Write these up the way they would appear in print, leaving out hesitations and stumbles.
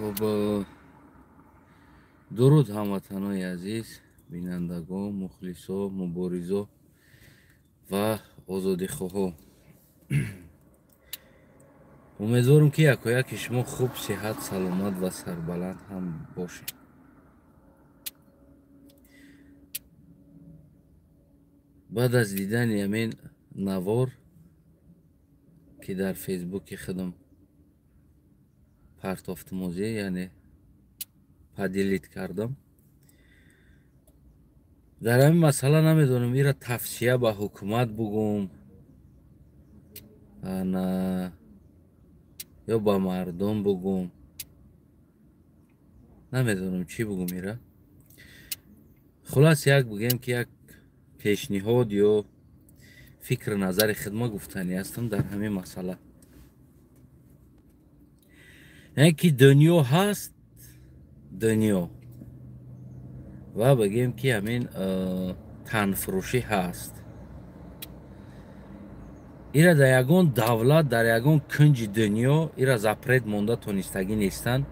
Хуб, дуруд ҳамватанои азиз, бинандагон, мухлисо, муборизо ва озодихоҳо. Умедворам, ки якояки шумо хуб, сиҳат, саломат ва сарбаланд ҳам бошед. Баъд аз дидани ҳамин навор, ки дар фейсбуки худам партофтмозӣ, яъне поделить кардам, дар ҳамин масъала намедонам ира тавсия ба ҳукумат бугум ана ё ба мардум бугум, намедонам чӣ бугум ира. Хулас, як бугем, ки як пешниҳод ё фикру назари хидма гуфтанӣ ҳастам дар ҳамин масъала. Яъне ки дунё ҳаст, дунё, ва бигем, ки ҳамин танфурӯшӣ ҳаст. Ира дар ягон давлат, дар ягон кунҷи дунё ира запрет монда тонистагӣ нестанд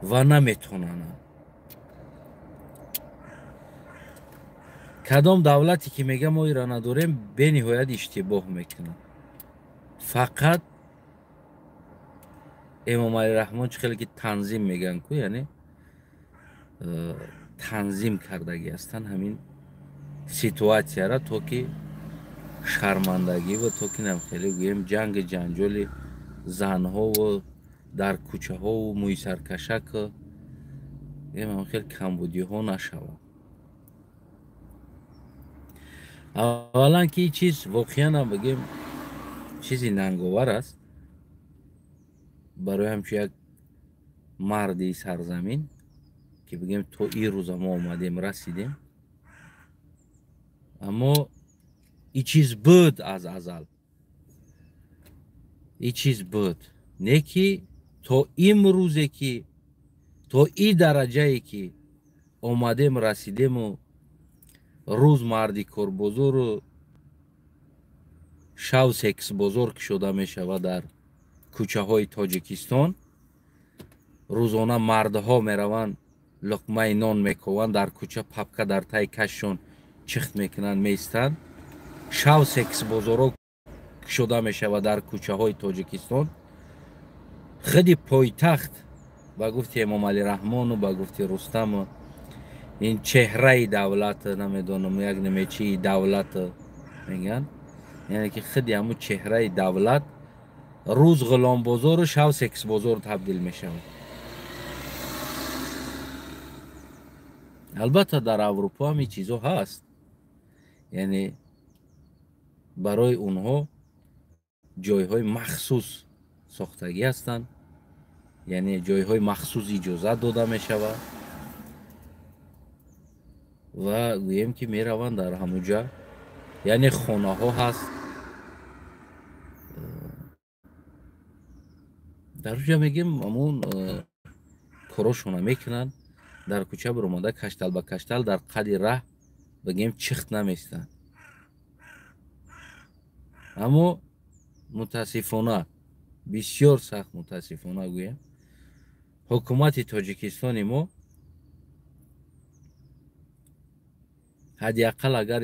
ва наметонанд. Кадом давлате ки мега мо ира надорем, бениҳоят иштибоҳ мекунад. Фақат Эмомалӣ Раҳмон чӣ хеле ки танзим мегӯянд ку, яъне танзим кардагӣ ҳастанд ҳамин ситуатсияра, то ки шармандагӣ ва то ки намхеле гӯем ҷанги ҷанҷоли занҳову дар кӯчаҳову мӯйсаркашак гӯем ҳамхел камбудиҳо нашавад. Аввалан, ки ин чиз воқеан ҳам бигем чизи нанговар аст барои ҳамчун як марди сарзамин, ки бигем то ин рӯза мо омадем, расидем. Аммо ин чиз буд аз азал, ин чиз буд, не ки то имрӯзе, ки то ин дараҷае ки омадем, расидему рӯз марди корбозору шав сексбозор кушода мешавад дар кӯчаҳои Тоҷикистон. Рӯзона мардҳо мераванд, луқмаи нон мекованд дар кӯча, папка дар таи кашшон чихт мекунанд, меистанд. Шав сексбозоро кушода мешавад дар кӯчаҳои Тоҷикистон. Худи пойтахт, ба гуфти Эмомалӣ Раҳмону ба гуфти Рустаму, ин чеҳраи давлат, намедонам, як немечии давлат мегӯянд, яъне ки худи ҳамун чеҳраи давлат рӯз ғуломбозору шав сексбозор табдил мешавад. Албатта, дар Аврупо ҳам ин чизо ҳаст, яъне барои онҳо ҷойҳои махсус сохтагӣ ҳастанд, яъне ҷойҳои махсус иҷозат дода мешавад ва гӯем ки мераванд дар ҳамуҷа, яъне хонаҳо ҳаст дар уҷа, мегем, ҳамун корошона мекунанд, дар кӯча биромада каштал ба каштал дар қади раҳ бигем чихт наместанд. Аммо мутаассифона, бисёр сахт мутаассифона гӯем, ҳукумати Тоҷикистони мо ҳадди ақал агар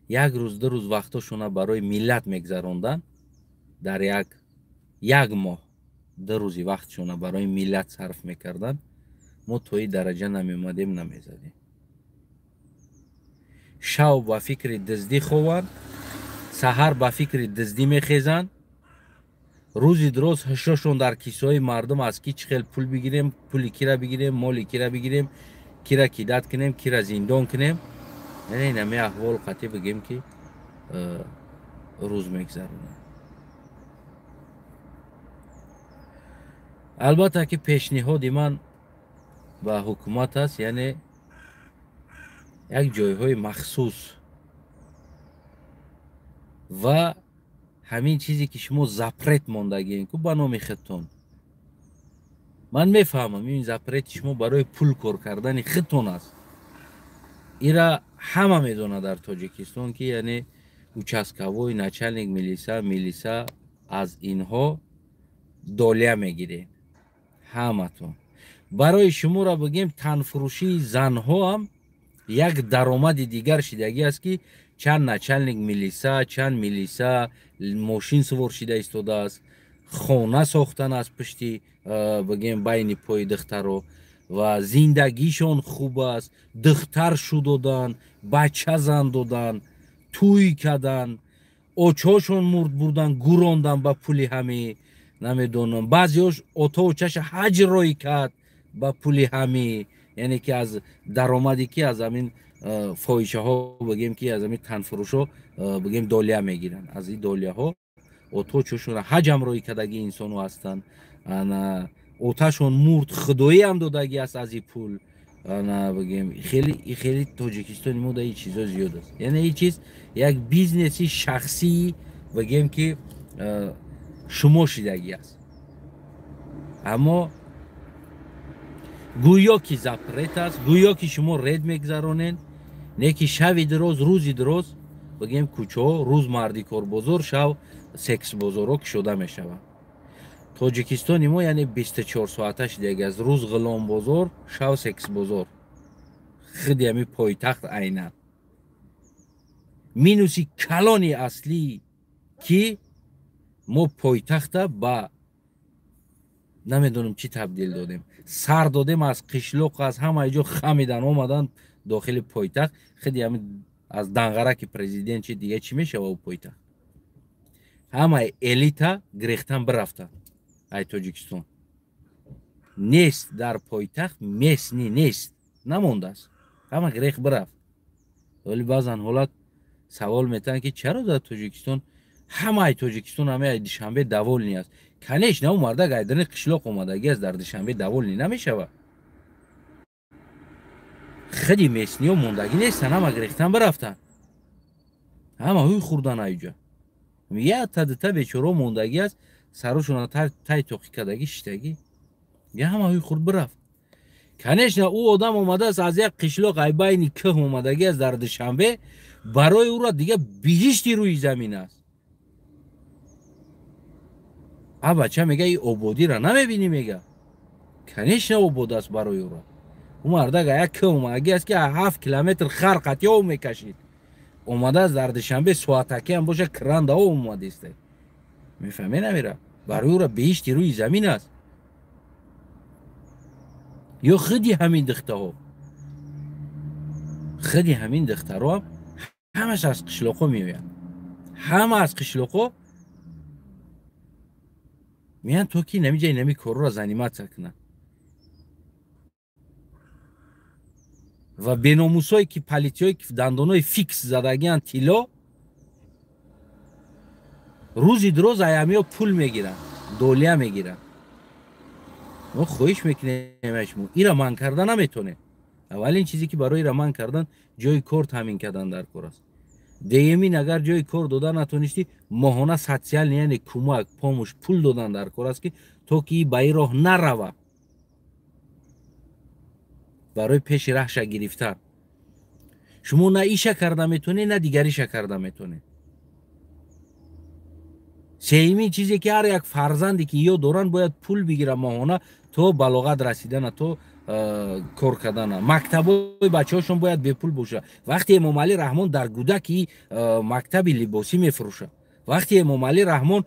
як рӯз, ду рӯз вақтошона барои миллат мегзаронданд, дар як моҳ ду рӯзи вақтшона барои миллат сарф мекарданд, мо то ин дараҷа намеомадем, намезадем. Шав ба фикри дуздӣ хованд, саҳар ба фикри дуздӣ мехезанд, рӯзи дуроз ҳушошон дар кисои мардум аст, ки чӣ хел пул бигирем, пули кира бигирем, моли кира бигирем, кира кидать кунем, кира зиндон кунем. Яъне инами аҳвол қатъӣ бигем, ки рӯз мегзаронанд. Албатта ки пешниҳоди ман ба ҳукумат аст, яъне як ҷойҳои махсус ва ҳамин чизе ки шумо запрет мондагиен ку ба номи худтон. Ман мефаҳмам, ин запрети шумо барои пул кор кардани худтон аст. Ира ҳама медонад дар Тоҷикистон, ки яъне участковой, начальник милиса, милиса аз инҳо доля мегиред. Ҳаматон барои шуморо бигем, танфурӯшии занҳо ҳам як даромади дигар шидагӣ аст, ки чанд начальник милиса, чанд милиса мошин сувор шида истодааст, хона сохтан аз пушти бигем байни пои духтаро ва зиндагишон хуб аст, духтар шу додан, бача зан додан, тӯй кардан, очошон мурд бурдан, гурондан ба пули ҳами, намедонам, баъзеош ото очаша ҳаҷ рой кард ба пули ҳами, яъне ки аз даромаде ки аз ҳамин фоҳишаҳо бигем, ки аз ҳамин танфурӯшҳо бигем долия мегиранд, аз ин долияҳо ото чошона ҳаҷам рой кардаги инсонҳо ҳастанд. Ана оташон мурд, худоиам додагӣ аст аз ин пул. Ана бигем хеле хеле Тоҷикистони мо дар ин чизо зиёд аст. Яъне ин чиз як бизнеси шахсии бигем ки шумо шидагӣ аст, аммо гӯё ки запрет аст, гӯё ки шумо ред мегузаронед, не ки шави дироз, рӯзи дироз бигем кӯчаҳо рӯз мардикорбозор, шав сексбозорҳо кушода мешаванд. Тоҷикистони мо яъне 24 соата шидаги аст, рӯз ғуломбозор, шав сексбозор. Худи ҳамин пойтахт айнан минуси калони аслӣ, ки мо пойтахта ба намедонам чӣ табдил додем, сар додем аз қишлоқ, аз ҳамаи ҷо хамидан омадан дохили пойтахт. Худи ҳамин аз данғараки президент чи дига чӣ мешава ӯ пойтахт? Ҳамаи элита гирехтан бирафтанд ай Тоҷикистон. Нест дар пойтахт, местни нест, намондааст, ҳама гирех бирафт. Вале баъзан ҳолат савол метаҳанд, ки чаро дар Тоҷикистон ҳамаи Тоҷикистон, ҳамаи Душанбе довольный аст? Конечно, ӯ мардак айдани қишлоқ омадагӣ аст, дар Душанбе довольный намешавад. Худи местниҳо мондагӣ нестанд, ҳама гирехтан бирафтанд, ҳама ҳуй хӯрдан айҷа. Як та дута бечорао мондагӣ аст, сарушона тай тоқӣ кардагӣ шиштагӣ, я ҳама ҳуй хӯрд бирафт. Конечно, ӯ одам омадааст аз як қишлоқ, ай байни кӯҳ омадагӣ аст дар Душанбе, барои ӯро дига биҳишти рӯи замин аст. А бача мега, и ободиро намебинӣ, мега. Конечно, обод аст барои ӯро. Ӯ мардак як кӯҳ омадагӣ аст, ки 7 километр хар қатъи об мекашид, омадааст дар Душанбе, соатакиам боша кранда об омадааст. Мефаҳмед намера? Барои ӯро биҳишти рӯи замин аст. Ё худи ҳамин духтаҳо, худи ҳамин духтаро ҳамаш аз қишлоқҳо меоянд, ҳама аз қишлоқҳо меянд, то ки намиҷаи нами корро заниматься кунанд. Ва беномусое ки политсиое ки дандонои фикс задагианд тилло, рӯзи дироз аямиё пул мегиранд, долия мегиранд. Мо хоҳиш мекунем шумо ира ман карда наметонем. Аввалин чизе ки барои ира ман кардан ҷои кор таъмин кардан дар кор аст. Дуюмин, агар ҷои кор дода натонистӣ, моҳона социални, яъне кӯмак, помощь, пул додан дар кор аст, ки то ки ба ин роҳ нарава, барои пеши раҳша гирифтан. Шумо на иша карда метонед, на дигариша карда метонед. Сеюмин чизе ки ҳар як фарзанде ки ё доранд, бояд пул бигирад моҳона то балоғат расидана, то кор кардана. Мактабҳои бачаҳошон бояд бепул бошад. Вақте Эмомалӣ Раҳмон дар гудаки мактаби либосӣ мефурӯшад, вақте Эмомалӣ Раҳмон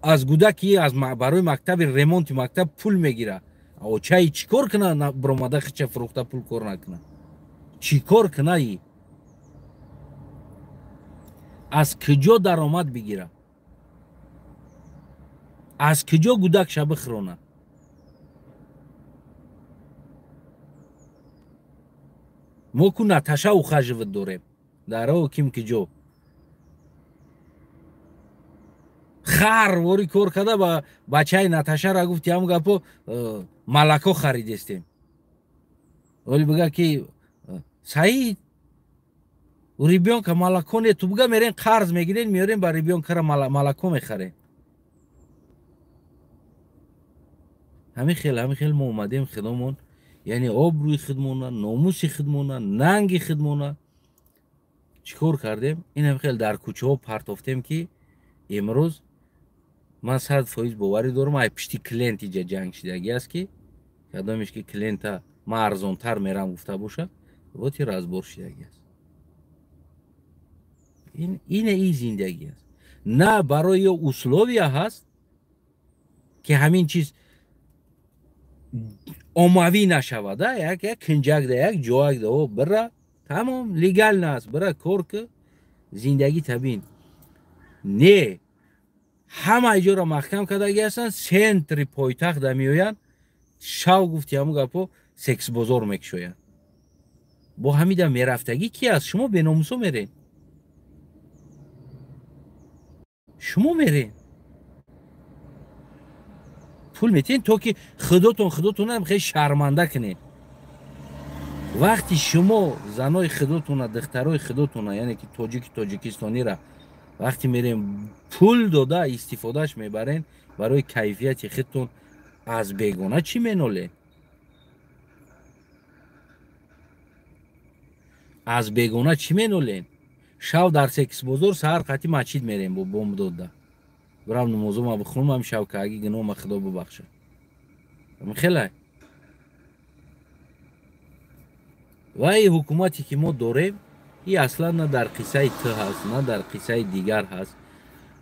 аз гудаки аз барои мактаби ремонти мактаб пул мегирад, очаи чӣ кор кунад? Биромада хича фурӯхта пул кор накунад, чӣ кор кунаи? Аз куҷо даромад бигирад? Аз куҷо гудакша бихӯронад? Мо ку Наташа ухаживать дорем даро ким киҷо хар вори кор карда ба бачаи Наташара гуфти ҳам гапо малако харидестем. Оли бига ки Саид, у ребёнка молоко нету, буга мерем қарз мегирем, меорем ба ребёнкара молоко мехарем. Ҳамин хел, ҳамин хел мо омадем худомон, яъне обрӯи худмона, номуси худмона, нанги худмона чӣ кор кардем? Ин ҳамин хел дар кӯчаҳо партофтем, ки имрӯз Ман 100% боварӣ дорам, ай пишти клиент иҷа ҷанг шидагӣ аст, ки кадомеш ки клиента ман арзонтар мерам гуфта боша, вот и разбор шидагӣ аст. Ина и зиндагӣ аст. На барои ё условия ҳаст, ки ҳамин чиз оммавӣ нашавад, як як кинҷакда, як ҷоякда, о бира тамом легально аст, бира кор ки зиндагӣ табин. Не, ҳама иҷоро маҳкам кардагӣ ҳастанд, центри пойтахтда меоянд, шав гуфти ҳамун гапо сексбозор мекушоянд. Бо ҳамида мерафтагӣ ки аст? Шумо беномусо мерен. Шумо мерен. Пул метиҳен то ки худотонам хеле шарманда кунед. Вақти шумо занои худотона, духтарои худотона, яъне ки тоҷики тоҷикистонира вақти мерем пул дода истифодаш мебарен барои кайфияти худтон, аз бегона чӣ менолед? Аз бегона чӣ менолен? Шав дар сексбозор, саҳар қати масҷид мерем бо бомб дода. Бирам намозума бихонам, шав кааги гуноҳма Худо бибахшад. Хелай. Ва ин ҳукумате ки мо дорем, и аслан на дар қиссаи ту ҳаст, на дар қиссаи дигар ҳаст.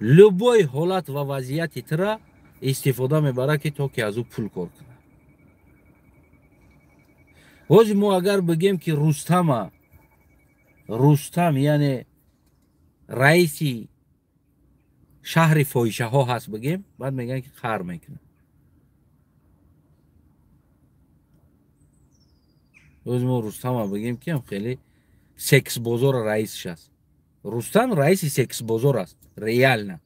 Любой ҳолат ва вазъияти тура истифода мебарад, ки то ки аз ӯ пул кор кунад. Ҳозир мо агар бигем, ки Рустам, яъне раиси шаҳри фоҳишаҳо ҳаст бигем, баъд мегӯянд, ки қаҳр мекунад. Ҳозир мо Рустама бигем, ки ҳам хеле сексбозор раисш аст. Рустам раиси сексбозор аст, реально.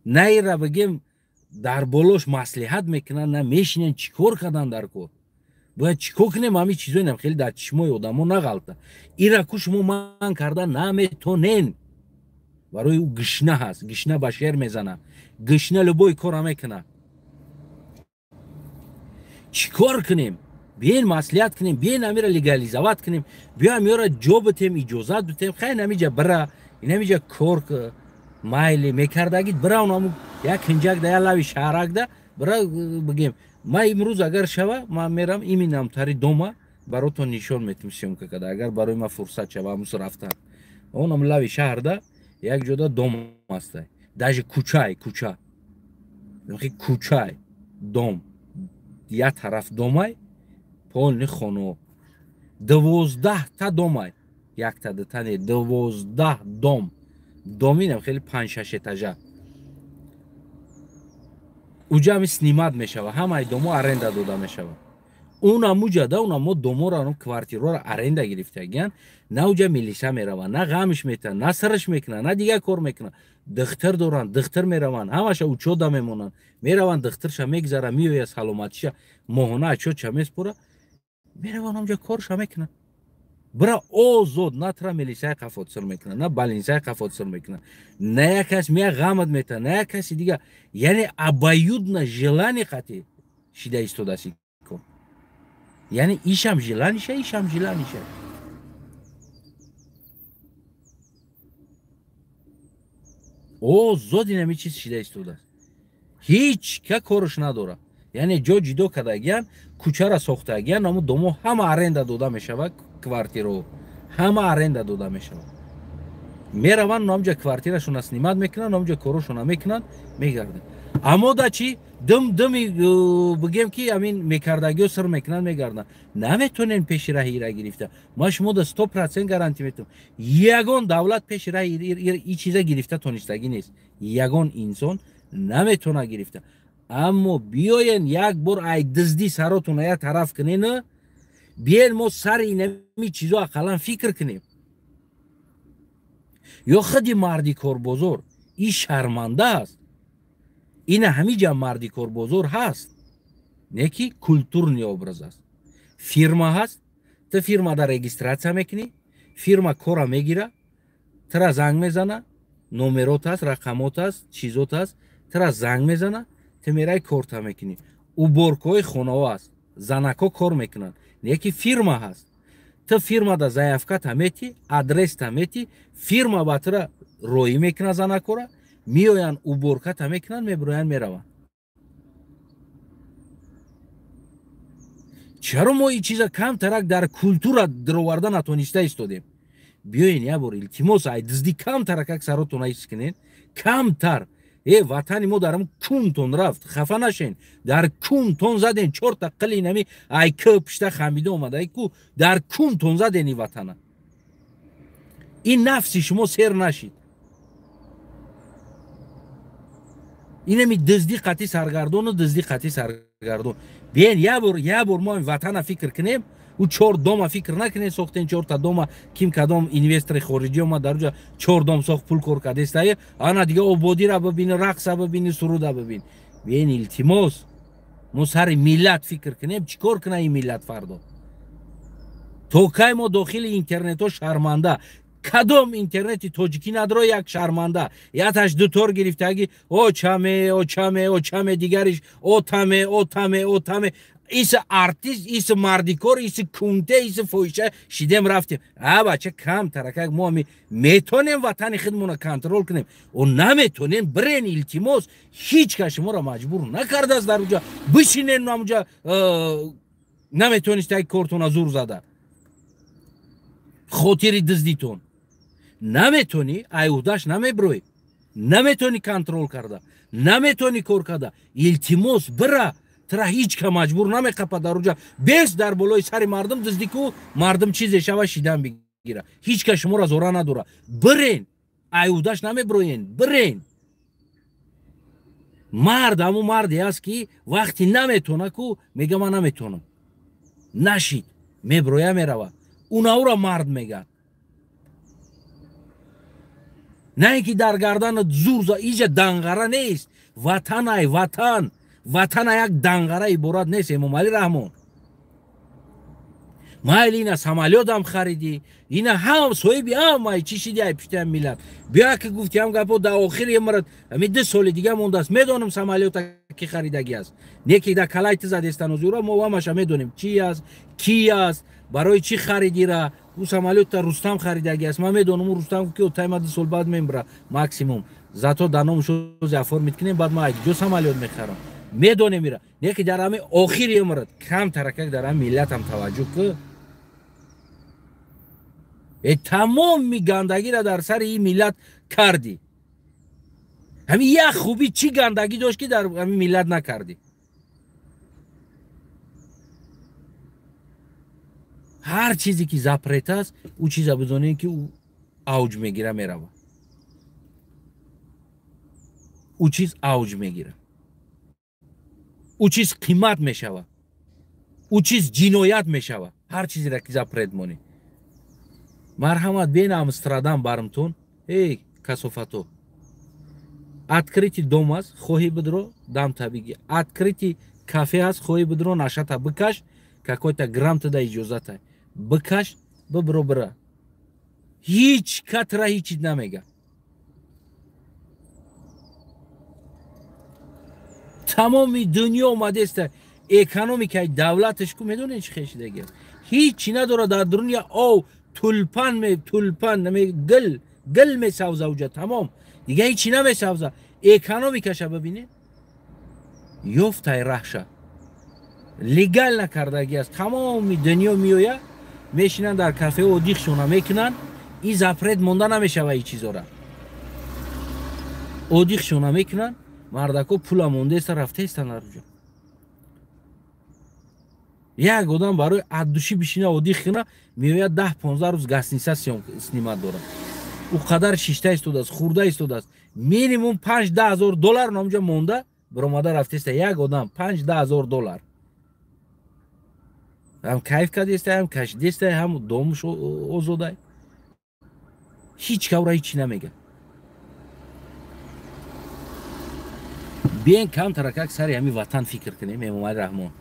На ира бигем дар болош маслиҳат мекунанд, на мешинанд чӣ кор кардан дар кор. Бояд чӣ кор кунем, ҳамин чизоинам хеле дар чишмои одамо нағалта. Ира ку шумо ман карда наметонен. Барои ӯ гишна ҳаст, гишна ба шер мезана, гишна любой кора мекуна. Чӣ кор кунем? Биен маслиҳат кунем, биен амира легализовать кунем, биё амира ҷо битем, иҷозат битем, хай намиҷа бира, инамиҷа кор майли мекардагид, бира онаму як ҳинҷакда, як лави шаҳракда бира бигем. Ман имрӯз агар шава, ман мерам иминам тари дома баротон нишон метим съёмка карда, агар барои ман фурсат шава ҳамус рафтан. Онам лави шаҳрда як ҷода дом ҳастай. Даже кӯчай, кӯча. Кӯчай, дом. Як тараф домай, полни хоно. 12 та домай. Якта дута не, 12 дом. Доминам хеле 5-6 этажа. Уҷа ҳами снимать мешава, ҳамаи домо аренда дода мешава. Унам уҷада, унам мо доморо, квартираро аренда гирифтагиян, на уҷа милиса мерава, на ғамш метан, на сараш мекунад, на дигар кор мекунад. Духтар доранд, духтар мераванд, ҳамаша учода мемонанд. Мераванд, духтарша мегзара, меояд саломатиша, моҳона отчётша меспора, мераванд онҷа корша мекунанд. Бира озод, на тра милисаи қафотсир мекунад, на балинсаи қафотсир мекунад, на як кас мея ғамат метавад, на як каси дигар. Яъне обоюдно желание қати шида истодаси кор. Яъне ишам желаниша, ишам желаниша. Озод инами чиз шида истодааст. Ҳеҷ ка корш надорад. Яъне ҷо ҷидо кардагиян, кӯчара сохтагиян, аммо домо ҳама аренда дода мешавад, квартирао ҳама аренда дода мешавад. Мераванд, номҷа квартирашона снимать мекунанд, номҷа корошона мекунанд, мегарданд. Аммо да чӣ дим дими бигем ки ҳамин мекардагиё сир мекунанд, мегарданд. Наметонен пеши раҳи ира гирифта. Ма шумо да 100% гарантия метавонам. Ягон давлат пеши раҳи и чиза гирифта тонистагӣ нест. Ягон инсон наметона гирифта. Аммо биёен як бор ай дизди саротона як тараф кунен, биёен мо сари инами чизо ақаллан фикр кунем. Ё худи марди корбозор и шарманда аст. Ина ҳамиҷа марди корбозор ҳаст, не ки культурный образ аст. Фирма ҳаст, ту фирмада регистрация мекунӣ, фирма кора мегира, тура занг мезана, номерот аст, рақамот аст, чизот аст, тура занг мезана, ту мерай корта мекунӣ. Уборкаҳои хонаҳо аст, занако кор мекунанд, не ки фирма ҳаст. Ту фирмада заявката метӣ, адреста метӣ, фирма ба тура Роӣ мекунад занакора, меоянд уборката мекунанд, мебироянд, мераванд. Чаро мо ин чиза камтарак дар культура дароварда натониста истодем? Биёен як бор, илтимос, ай дуздӣ камтаракак саротон ҳис кунен, камтар. Ватани мо дар кунтон рафт, хафа нашен, дар кунтон заден, чорта қили нами ай к пишта хамида омада, ай ку дар кунтон заден ин ватана. Ин нафси шумо сер нашид. Инами дуздӣ қатӣ саргардону дуздӣ қатӣ саргардон. Биен як бор мо ватана фикр кунем, ӯ чор дома фикр накунем, сохтен чорта дома, ким кадом инвестори хориҷӣ омад дар уҷа чор дом сохт, пул кор кардестае, ана дига ободира бибин, рақса бибин, суруда бибин. Биен, илтимос, мо сари миллат фикр кунем, чӣ кор кунад ин миллат фардо? То кай мо дохили интернетҳо шарманда? Кадом интернети тоҷикӣ надро як шарманда, яташ дутор гирифтаги, очаме, очаме, очаме, дигариш отаме, отаме, отаме, иса артист, иса мардикор, иса кунте, иса фоҳиша шидем рафтем. А бача, кам таракак мо ами метонем ватани худмона контрол кунем, о наметонем, бирен, илтимос, ҳеҷ кас шуморо маҷбур накардааст дар уҷа бишинен, амуҷа наметонистаги кортона зур зада хотири дуздитон. Наметонӣ, айудаш намеброӣ, наметонӣ контрол карда, наметонӣ кор карда, илтимос, бира, тра ҳеҷ ка маҷбур намеқапад дар уҷа, бес дар болои сари мардум дуздӣ ку, мардум чизе шава шидан бигира, ҳеҷ ка шуморо зора надора. Бирен, айудаш намеброен, бирен. Мард ҳамун марде аст, ки вақти наметона ку мега ман наметонам, нашид, меброя, мерава. Унаура мард меган. На ин ки дар гарданат зур за, иҷа данғара нест. Ватан ай ватан, ватан як данғара иборат нест, Эмомалӣ Раҳмон. Майли ина самолётам харидӣ, ина ҳам соҳиби ҳам ай чӣ шиди ай пишти миллат. Биё ки гуфти ҳам гапо дар охири умрат, ами 2 соли дига мондааст, медонам самолёта ки харидагӣ аст. Не ки дар калай ту задестан озура, мо ҳамаша медонем чӣ аст, ки аст, барои чӣ харидира. Ӯ самолётта Рустам харидагӣ аст, ман медонам, ӯ Рустам ки тайма 2 сол баъд мембра максимум. Зато дар номаш ози оформить кунем, баъд ман ҷо самолёт мехарам. Медонем ира. Не ки дар ҳами охири умрат кам таракак дар ҳами миллатам таваҷҷӯҳ ку. Тамоми гандагиро дар сари ин миллат кардӣ. Ҳами як хубӣ чӣ гандагӣ дошт, ки дар ҳами миллат накардӣ? Ҳар чизе ки запрет аст, ӯ чиза бидонем, ки ӯ авҷ мегира, мерава. Ӯ чиз авҷ мегира, ӯ чиз қимат мешава, ӯ чиз ҷиноят мешава. Ҳар чизеро ки запрет монӣ. Марҳамат, бен Амстердам бармтон, эй касофато. Открытый дом аст, хоҳӣ бидро, дамта бигӣ. Открытый кафе аст, хоҳӣ бидро, нашата бикаш, какой-то грамм туда иҷозата. Бикаш, бибро, бира. Ҳеҷ катра ҳеҷ чиз намега. Тамоми дунё омадеста, экономикаи давлаташ ку медонед чӣ хешидаги аст? Ҳеҷ чи надорад дар дуруни ов, тулпан ме, тулпан, наме, гил, гил месавза уҷа, тамом. Дига ҳеҷ чи намесавза. Экономикаша бибинед, ёфтай раҳша. Легально кардагӣ аст. Тамоми дунё меояд, мешинанд дар кафе, одихшона мекунанд, ин запрет монда намешава ин чизора. Одихшона мекунанд, мардако пула мондаеста, рафтаестанд дар уҷа. Як одам барои аддушӣ бишина одих куна, меояд 10-15 рӯз гостиница снимать дорад. Ӯ қадар шишта истодааст, хӯрда истодааст. Минимум 5-10 ҳазор доллар номҷа монда, биромада рафтаеста як одам 5-10 ҳазор доллар. Ҳам кайф кардеста, ҳам кашидеста, ҳам домуш озодай. Ҳеҷ кавра ҳеҷ чи намега. Биен камтаракак сари ҳами ватан фикр кунем, Эмомалӣ Раҳмон.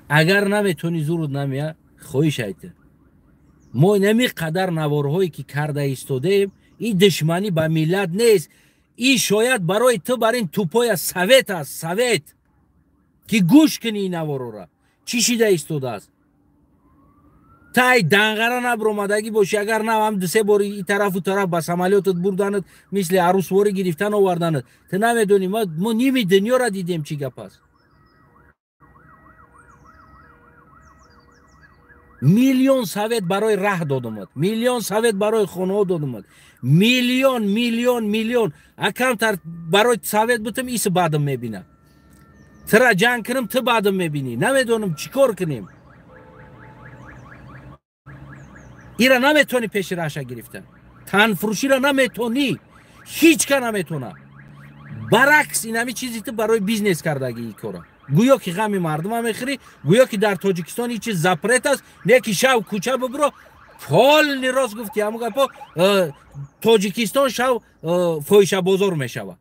Агар наметонӣ, зуруд намея, хоҳиш айта. Мо инами қадар наворҳое ки карда истодаем, ин душманӣ ба миллат нест. Ин шояд барои ту бар ин тупоя совет аст, совет, ки гӯш кунӣ ин наворора. Чӣ шида истодааст? Тай данғара набромадагӣ бошӣ, агар на ҳам ду-се бор и тарафу тараф ба самолётат бурданат, мисли арӯсворӣ гирифтан оварданат. Ту намедонӣ, мо ними дунёра дидем чӣ гап аст. Миллион совет барои раҳ додумад, миллион совет барои хонаҳо додумад, миллион, миллион, миллион. А камтар барои совет бутам, иси баъдам мебинам. Тира ҷанг кунам, ту баъдам мебинӣ. Намедонам чӣ кор кунем. Ира наметонӣ пеши раҳша гирифтан. Танфурӯширо наметонӣ. Ҳеҷ ка наметона. Баръакс, ин ҳами чизи ту барои бизнес кардагӣ ин кора. Гӯё ки ғами мардума мехӯрӣ, гӯё ки дар Тоҷикистон ин чиз запрет аст, не ки шав кӯча бибро, полни рост гуфти ҳамун гапо, Тоҷикистон шав фоҳишабозор мешавад.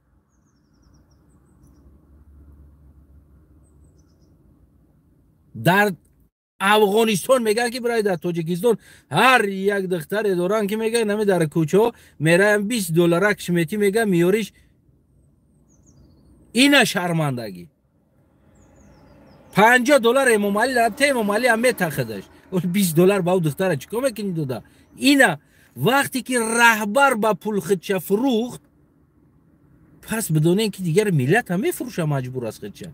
Дар Афғонистон мегӯянд ки бирай дар Тоҷикистон ҳар як духтаре доранд ки мегӯянд нами дар кӯчаҳо мераям 20 долларак шметӣ мегӯянд меёриш. Ина шармандагӣ. 50 доллар Эмомалӣ те Эмомалӣ ҳам метахадаш. 20 доллар ба ӯ духтара чӣ кор мекунӣ дода? Ина вақте ки раҳбар ба пул худша фурӯхт, пас бидонем ки дигар миллат ҳам мефурӯша маҷбур аст худша.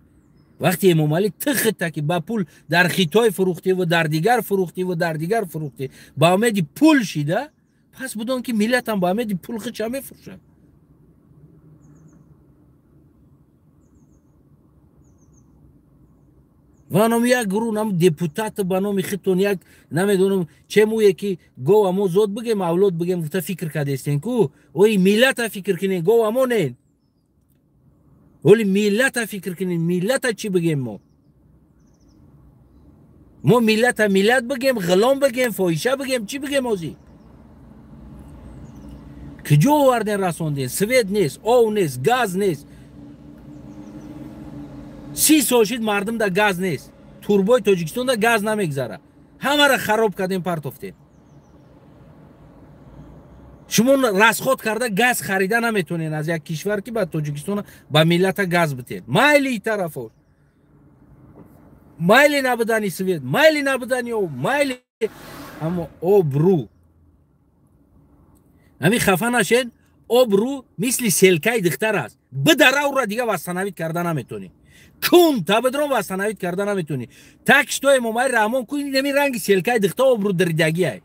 Вақте Эмомалӣ тихита ки ба пул дар Хитой фурӯхтӣ ва дар дигар фурӯхтӣ ва дар дигар фурӯхтӣ, ба умеди пул шида, пас бидон ки миллат ҳам ба умеди пул худша мефурӯшад. Ва номи як гурӯҳ нам депутат ба номи худтон як намедонам че мӯе ки гова мо зод бигем, авлод бигем гуфта фикр кардестен ку, ои миллата фикр кунен, гова мо нен. Оли миллата фикр кунен, миллата чӣ бигем мо? Мо миллата миллат бигем, ғулом бигем, фоҳиша бигем, чӣ бигем озӣ? Куҷо оварден расонден? Свет нест, ов нест, газ нест. 30 сол шид мардум да газ нест. Турбои Тоҷикистон да газ намегзара. Ҳамаро хароб кардем, партофтем. Шумо расход карда газ харида наметонед аз як кишвар ки ба Тоҷикистон ба миллата газ битед. Майли и тарафо. Майли набудани свет, майли набудани об, майли аммо обрӯ. Ҳамин хафа нашед, обрӯ мисли селкаи духтар аст. Бидара ӯро дига восстановить карда наметонӣ. Кун табидрон восстановить карда наметонӣ. Так что Эмомалӣ Раҳмон ку ин ҳамин ранги селкаи духтар обрӯ диридагиай.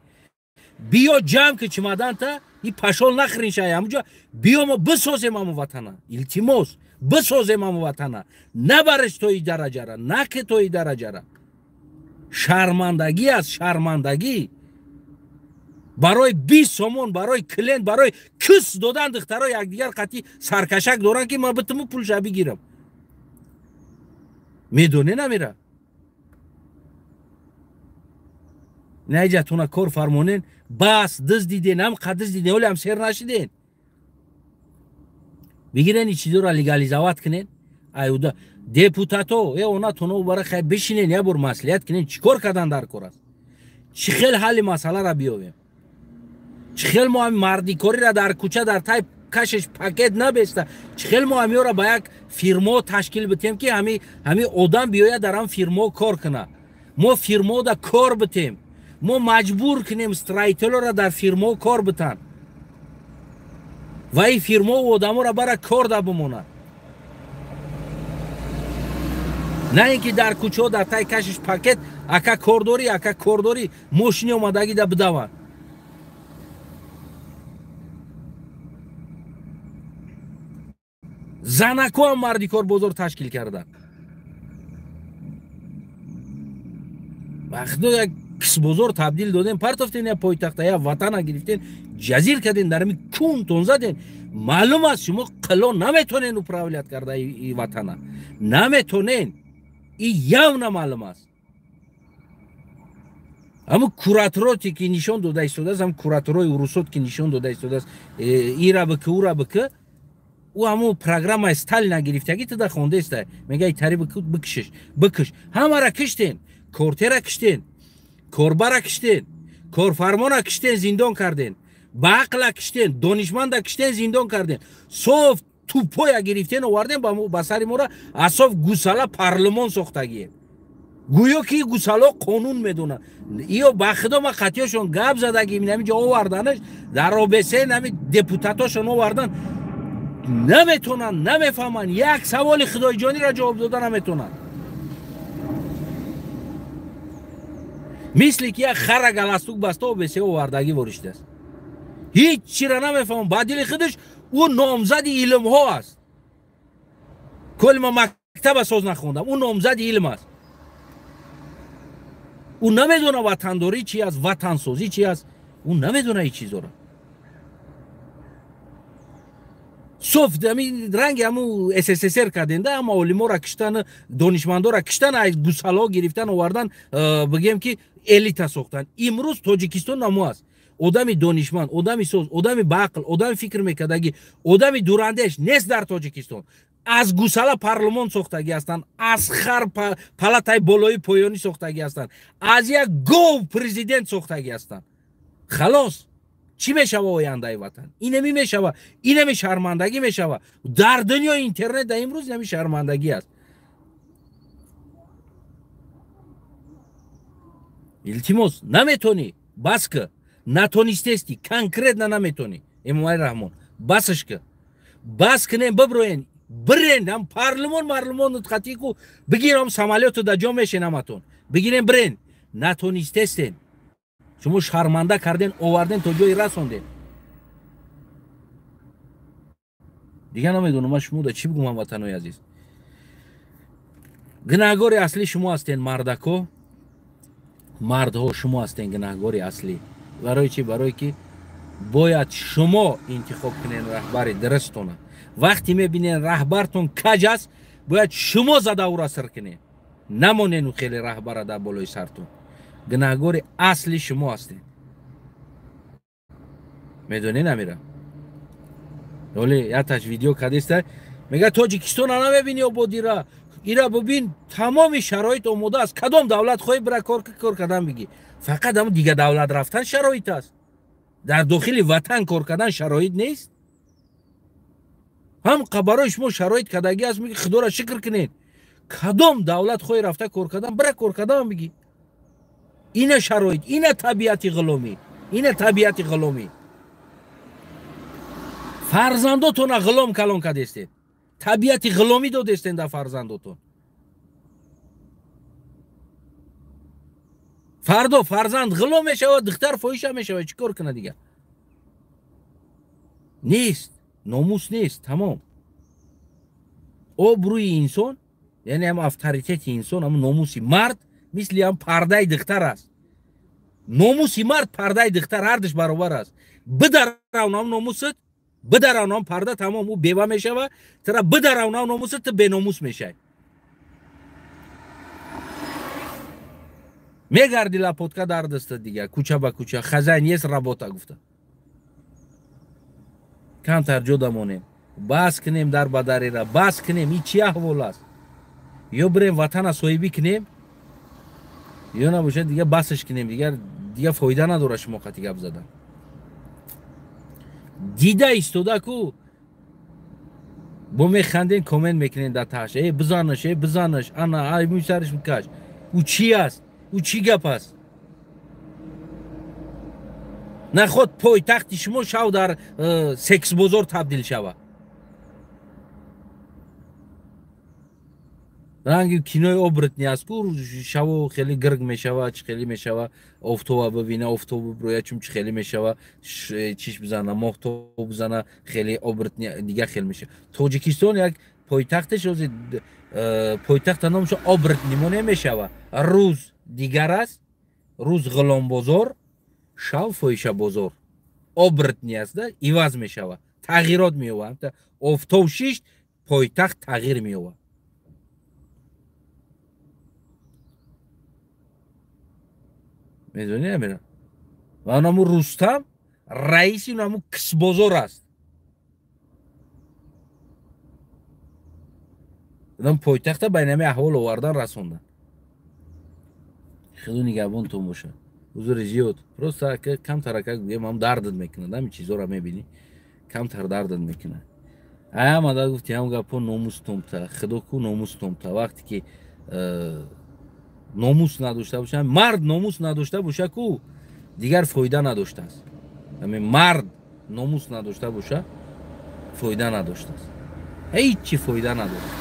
Биё ҷамъ ки чимаданта и пашол нахӯрин шай ҳамуҷо, биё мо бисозем ҳамун ватана. Илтимос, бисозем ҳамун ватана. Набариш то и дараҷара, наки то и дараҷара. Шармандагӣ аст, шармандагӣ. Барои 20 сомон, барои клиент, барои кис додан духтаро якдигар қатъи саркашак доранд ки ман битуму пулша бигирам. Медоне намера. Наиҷатона кор фармонен, бас дыз диден, ҳам қадиз диден, ҳоле ҳам сер нашиден. Бигирен чизоро легализовать кунен. Аюда депутато, она тоно бара хай бишинен, як бор маслиҳат кунен, чӣ кор кардан дар кор аст. Чӣ хел ҳалли масъаларо биёвем. Чӣ хел мо ҳами мардикориро дар кӯча дар тай кашеш пакет набеста. Чӣ хел мо ҳамиёро ба як фирмо ташкил битем ки ҳами одам биёяд дар ҳам фирмо кор кунад. Мо фирмода кор битем. Мо маҷбур кунем строителора дар фирмо кор битан. Ва ин фирмову одаморо бара кор да бимонад. На ин ки дар кӯчаҳо дар тай кашиш пакет ака кор дорӣ, ака кор дорӣ, мошини омадагӣ да бидаванд. Занако ҳам мардикор бозор ташкил карданд. Вақто як кисбозор табдил додем, партофтен я пойтахта, я ватана гирифтен, ҷазир карден, дар ҳамин кунтон заден. Маълум аст шумо қило наметонен управлять карда и ватана. Наметонен. И явно маълум аст. Ҳамун куратороте ки нишон дода истодааст, ҳамун кураторои урусот ки нишон дода истодааст, ира бикӣ, ура бикӣ, ӯ ҳамун программаи Сталина гирифтагӣ туда хондаеста. Мега итари бикшиш, бикш. Ҳамара киштен, кортера киштен, корбара киштен, корфармона киштен, зиндон карден, ба ақла киштен, донишманда киштен, зиндон карден. Соф тупоя гирифтен, оварден ба сари мора, асоф гусала парлумон сохтагием. Гӯё ки гусало қонун медонад. Иё ба худо ма қатъиёшон гап задаги инамиҷо оварданаш дар ОБС нами депутатошон овардан наметонанд, намефаҳманд, як саволи худоиҷониро ҷавоб дода наметонанд. Мисли ки як хара галастук баста ОБС овардагӣ воришидааст. Ҳеҷ чиро намефаҳмам. Ба дили худаш ӯ номзади илмҳо аст. Кол ма мактаба соз нахондам, ӯ номзади илм аст. Ӯ намедона ватандорӣ чи аст, ватансозӣ чи аст, ӯ намедона ҳеҷ чизоро. Соф ранги ҳаму СССР карденда, ҳама олиморо киштан, донишмандоро киштан, аз гусало гирифтан, овардан, бигем ки элита сохтан. Имрӯз Тоҷикистон намо аст. Одами донишманд, одами соз, одами баақл, одами фикр мекардагӣ, одами дурандеш нест дар Тоҷикистон. Аз гусала парлумон сохтагӣ ҳастанд, аз хар палатаи болои поёнӣ сохтагӣ ҳастанд, аз як гов президент сохтагӣ ҳастанд. Халос, чӣ мешава ояндаи ватан? Инами мешава, инами шармандагӣ мешава. Дар дунёи интернет дар имрӯз инами шармандагӣ аст. Илтимос, наметонӣ, бас ки, натонистести, конкретно наметонӣ. Эмомалӣ Раҳмон, басаш ки, бас кунем, биброен, бирен, ҳам парлумон марлумон нутқатику бигирам самолёту да ҷо мешенаматон, бигирем, бирен. Натонистестен, шумо шарманда карден, оварден, то ҷои расонден. Дигар намедонам ман шумо да чӣ бигӯм, ҳамватанои азиз. Гунаҳгори аслӣ шумо ҳастен, мардако, мардҳо шумо ҳастен гунаҳгори аслӣ. Барои чӣ? Барое ки бояд шумо интихоб кунен раҳбари дурустона. Вақте мебинен раҳбартон каҷ аст, бояд шумо зада ӯро сир кунед. Намонен ӯ хеле раҳбара дар болои сартон. Гунаҳгори асли шумо ҳастед. Медонед амира? Оле яташ видео кадеста, мега Тоҷикистона намебини ободира. Ира бибин, тамоми шароит омода аст. Кадом давлат хоҳӣ бира кор кардан бигӣ. Фақат ҳамон дигар давлат рафтан шароит аст. Дар дохили ватан кор кардан шароит нест. Ҳам барои шумо шароит кардагӣ аст, меги худоро шукр кунед. Кадом давлат хоҳӣ рафта кор кардан, бира кор кардан бигӣ. Ина шароит, ина табиати ғуломӣ, ина табиати ғуломӣ. Фарзандотона ғулом калон кардестед. Табиати ғуломӣ додестен дар фарзандотон. Фардо фарзанд ғулом мешавад, духтар фоҳиша мешавад, чӣ кор кунад дигар? Нест, номус нест, тамом. Обрӯи инсон, яъне ҳам авторитети инсон, ҳам номуси мард мисли ҳам пардаи духтар аст. Номуси мард, пардаи духтар ҳардуш баробар аст. Бидаравнам номусат, бидаравнам парда, тамом, ӯ бева мешава, тара бидаравнам номусат, ту беномус мешавӣ. Мегарди лапотка дар дастат дигар, кӯча ба кӯча, хазайн есть работа гуфта. Камтар ҷо дамонем, бас кунем дар бадарира, бас кунем, ин чи аҳвол аст? Ё бирем ватана соҳибӣ кунем, ё набошад дигар басаш кунем, дигар фоида надорад шумо қати гап задан. Дида истода ку бо механден, коммент мекунен дар таҳш, э бизанаш, э бизанаш, ана ай мӯи сараш бикаш. Ӯ чи аст? Ӯ чӣ гап аст? Наход пойтахти шумо шав дар сексбозор табдил шава. Ранги кинои оборотни аст ку, шаво хеле гирг мешава, чӣ хеле мешава, офтова бибина, офтоб биброя, чун чӣ хеле мешава, чиш бизана, моҳтоб бизана, хеле оборотни дигар хел мешава. Тоҷикистон як пойтахташ ози пойтахта номаш оборотни мо намешава. Рӯз дигар аст, рӯз ғуломбозор, шав фоҳишабозор. Оборотни аст, да, иваз мешава, тағйирот меёвад. Офтоб шишт, пойтахт тағйир меёвад. Медонӣ амира? Ва наму Рустам раиси наму кисбозор аст. Нам пойтахта ба инами аҳвол овардан расондан. Худо нигаҳбонтон бошад. Ҳузури зиёд. Просто камтар гӯям ҳам дардат мекунад, ҳамин чизоро мебинӣ, камтар дардат мекунад. Ай ама да гуфти ҳам гапо номус томта, худо ку номус томта. Вақте ки Номус надошта боша, мард номус надошта боша ку дигар фоида надоштааст. Ҳамин мард номус надошта боша, фоида надоштааст. Ҳеҷ чи фоида надорад.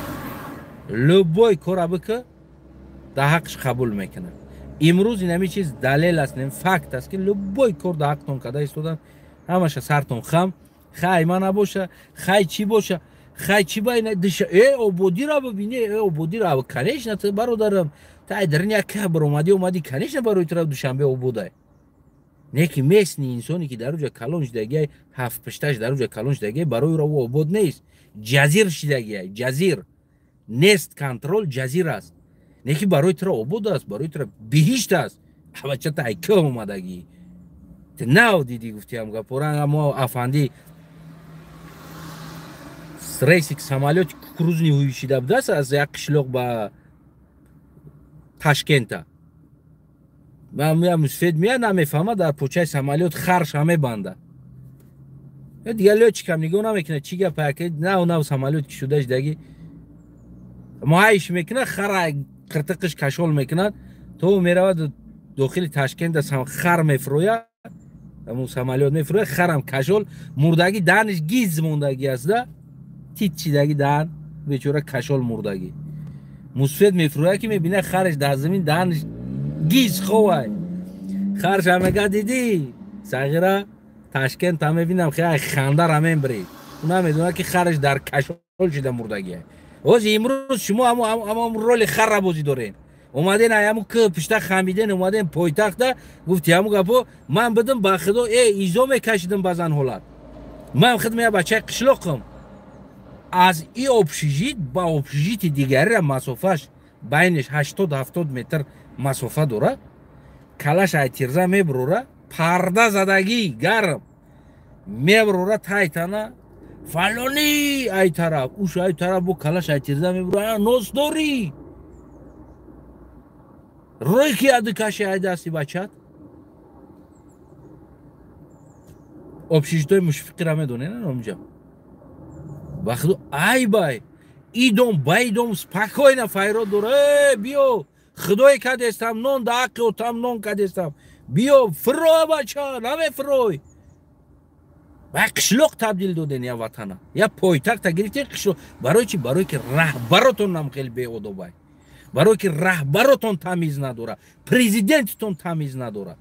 Любой кора бика, дар ҳаққш қабул мекунад. Имрӯз ин ҳамин чиз далел аст, факт аст, ки любой кор дар ҳақтон карда истодан, ҳамаша сартон хам, хай ма набоша, хай чӣ боша, хай чӣ ба ина диша, ободира бибини, ободира, конечно, ту бародарам, та дар як кабр омадӣ, омадӣ, конечно, барои тура Душанбе ободай. Не ки местный инсоне ки дар уҷа калон шидагиай, ҳафт пишташ дар уҷа калон шидагиай, барои ӯро ӯ обод нест. Ҷазир шидагиай, ҷазир. Нест контрол, ҷазир аст. Не ки барои тура обод аст, барои тура биҳишт аст. Бача, та ай кӯ омадагӣ? Ту нав дидӣ, гуфтиам гапора, мо афанди рейси самолёти кукурузный ҳуйшида будааст аз як қишлоқ ба Ташкента. Мусфед меяд, намефаҳмад, дар почаи самолёт харша мебанда. Дигар лётчикам нигоҳ намекунад, чӣ гапа, нав нав самолёт ки шуда шидаги, муайш мекунад, хара қиртиқиш кашол мекунад, то меравад дохили Ташкента хар мефурӯяд, ҳамун самолёт мефурӯяд, харам кашол мурдагӣ, даҳаниш гиз мондагӣ аст, да тит чидаги даҳан, бечора кашол мурдагӣ. Мусфед мефурӯяд, ки мебинад хараш дар замин, даҳаниш гиз ховай. Харша мега, дидӣ сағира, Ташкента мебинам, хай хандара мембиред. Ӯ намедонад, ки хараш дар кашол шида мурдагиа. Ҳозир имрӯз шумо ҳамон роли харра бозӣ доред. Омаден ҳамун к пишта хамиден, омаден пойтахта, гуфти ҳамун гапо, ман бидим ба худо, изо мекашидим баъзан ҳолат. Ман худм я бачаи қишлоқам. Аз и общежит ба общежити дигарира масофаш байниш 80-70 метр масофа дорад. Калаш ай тирза мебурора, парда задагӣ гарм мебурора, тайтана фалони ай тараф, уш ай тараф, бо калаш ай тирза мебурора, нос дорӣ, рӯй ки аду каши ай дасти бачат. Общежитои мушфиқира медонед онҷа? Ба худо айбай, идом ба идом спокойно файрод дора, биё, худое кадестам, нон да ақи отам нон кадестам, биё фурӯ, бача, намефурӯй. Ба қишлоқ табдил доден я ватана, я пойтахта гирифтен қишлоқ. Барои чи? Барое ки раҳбаротон нам хеле беодобай, барое ки раҳбаротон тамиз надора, президентитон тамиз надора.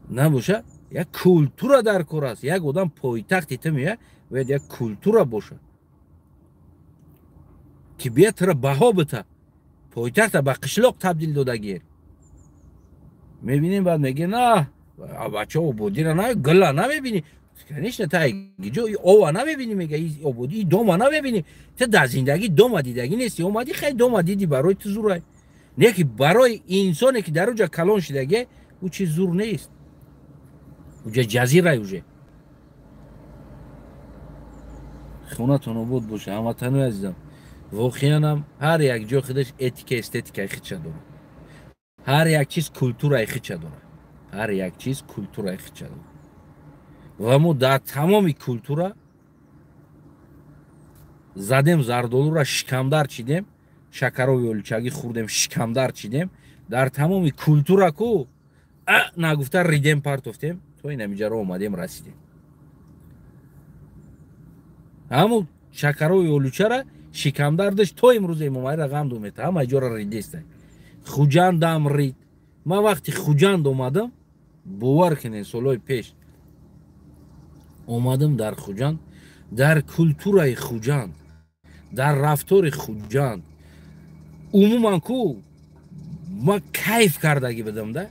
Набоша, як культура дар кор аст. Як одам пойтахти ту меяд, бояд як культура бошад, ки бият тура баҳо бита. Пойтахта ба қишлоқ табдил додагир. Мебинем, баъд мегӯем, на бача, ободира на гила намебинӣ. Конечно, та ҷо ова намебинӣ, мега ободи дома намебинӣ. Ту дар зиндагӣ дома дидагӣ нести, омадӣ, хай дома дидӣ, барои ту зурай. Не ки барои инсоне ки дар уҷа калон шидагӣ, ӯ чиз зур нест. Уҷа ҷазирай уже. Хонатон обод боша, ҳамватанои азизам. Воқеанам ҳар як ҷо худаш этика, эстетикаи худша дорад. Ҳар як чиз культураи худша дорад. Ҳар як чиз культураи худша дорад. Ва мо дар тамоми культура задем зардолура, шикамдар чидем, шакарови олучагӣ хӯрдем, шикамдар чидем. Дар тамоми культура ку нагуфта ридем, партофтем, то ин ҳамиҷаро омадем, расидем. Ҳамун шакарови олучара шикамдардаш то имрӯз Эмомалиро ғам думета, ҳама ҷора ридеста. Хуҷандам рид. Ман вақти Хуҷанд омадам, бовар кунед, солҳои пеш омадам дар Хуҷанд, дар культураи Хуҷанд, дар рафтори Хуҷанд, умуман ку ман кайф кардагӣ будам да.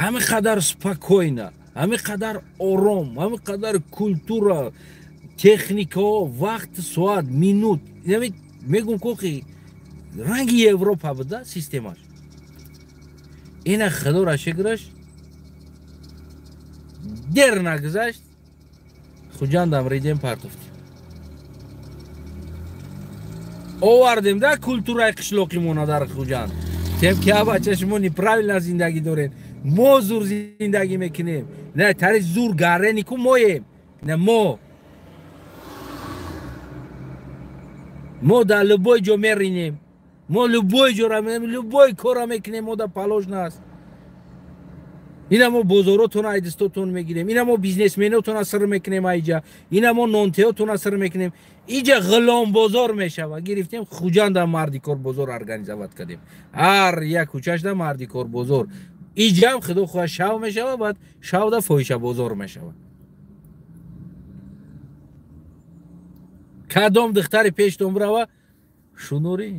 Ҳамин қадар спокойно, ҳамин қадар ором, ҳамин қадар культура, техникаҳо, вақт, соат, минут. Мегум кохи ранги Европа буда системаш. Ина худоро шукраш, дер нагузашт, Хуҷандам ридем, партофтем. Овардем да культураи қишлоқимона дар Хуҷанд. Тем ки бача, шумо неправильно зиндагӣ доред. Мо зур зиндагӣ мекунем. Не, тари зур гарени ку моем. Не мо. Мо дар любой ҷо меринем, мо любой ҷора мерем, любой кора мекунем, мо да положено аст. Ина мо бозоротона айдистотон мегирем, ина мо бизнесменотона сир мекунем, айҷа ина мо нонтеотона сир мекунем. Иҷа ғуломбозор мешава. Гирифтем Хуҷанда мардикор бозор организовать кардем, ҳар як кӯчашда мардикор бозор. Иҷам худо хоҳа шав мешава, баъд шавда фоҳиша бозор мешава. Кадом духтари пештон бирава шунури.